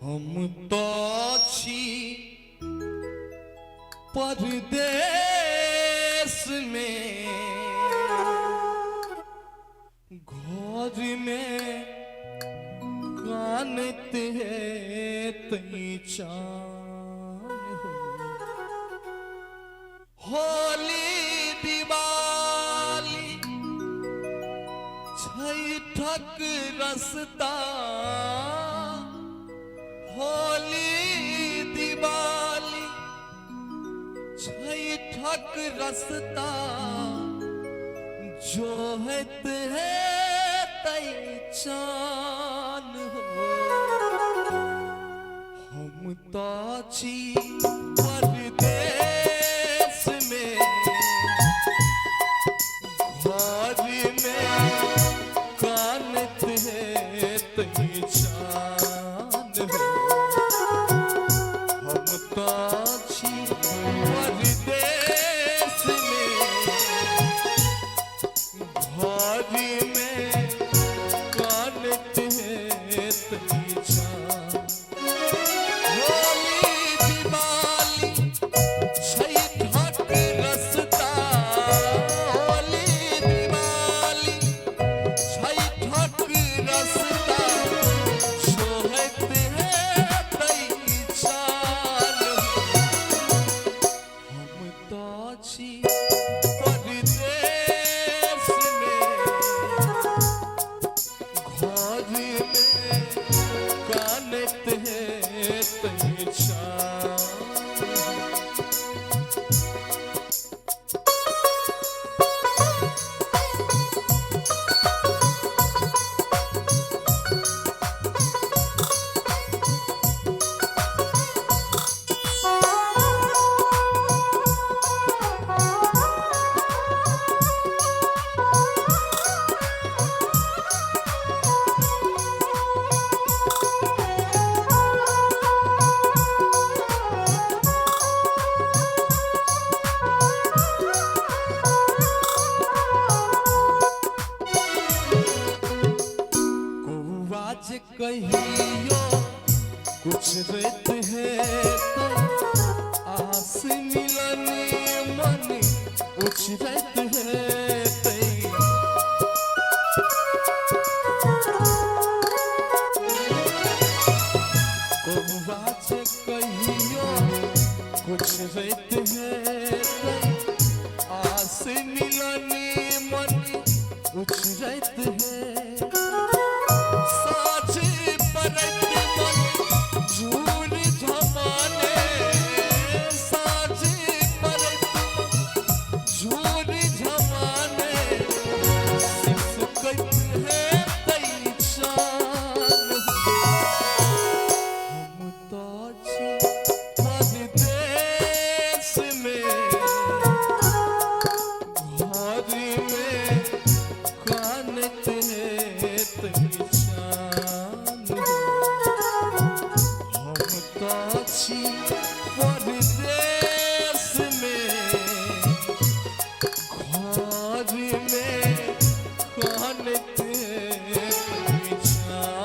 हम तो छी परदेश में, घर में कानत है तई चान हो। होली दिवाली छैठक रस्ता, होली दिवाली छैठक रस्ता, जोहत है तई चान हो। हम तो छी परदेश में, घर में कानत है तई चान हो। हम तो छी परदेश में, घर में कानत है तई चान। होली दिवाली छैठक रस्ता, होली दिवाली छैठक रस्ता, सोहत है तई चान हो। हम तो छी परदेश में, घर में कानत है तई चान। कौआ जे कहियो कुछ रेत है तो आस मिलन मन उछरत है तई। कौआ जे कहियो कुछ रेत है तो आस मिलन मन उछरत है। साँझ परत मन झूर झमाने, साँझ परत मन झूर झमाने, सिसकत है तई चान हो। हम तो छी परदेश में, घर में कानत है तई चान हो। हम तो छी परदेश में, घर में कानत है तई चान।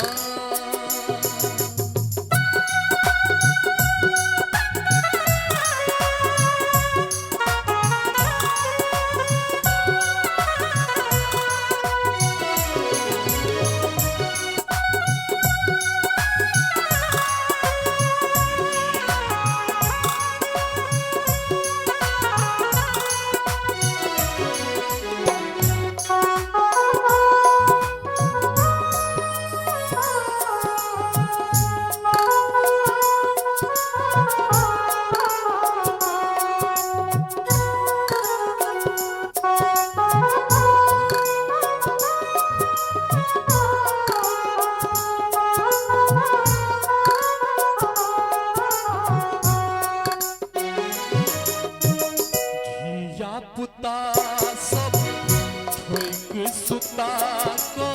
धिया पुता सब ठोक सुता को,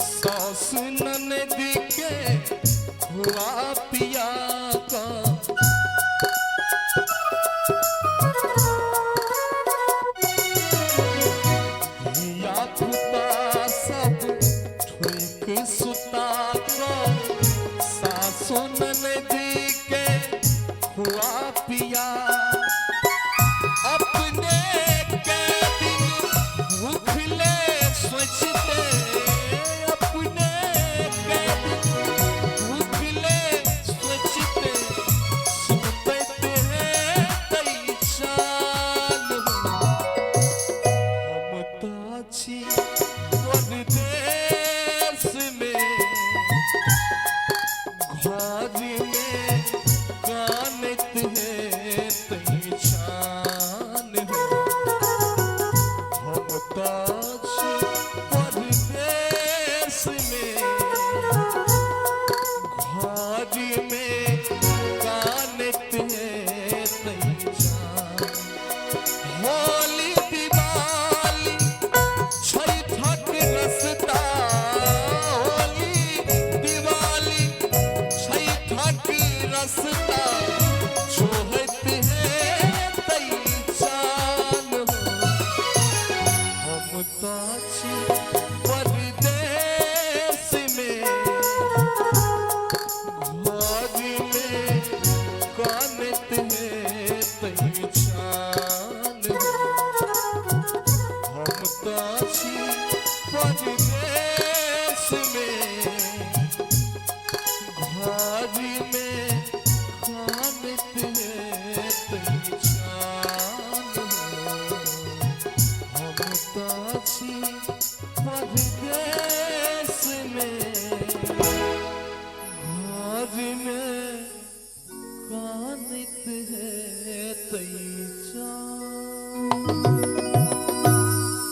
सास ननद के खुआ पिया का। धिया पुता सब ठोक सुता को, सास परदेस में।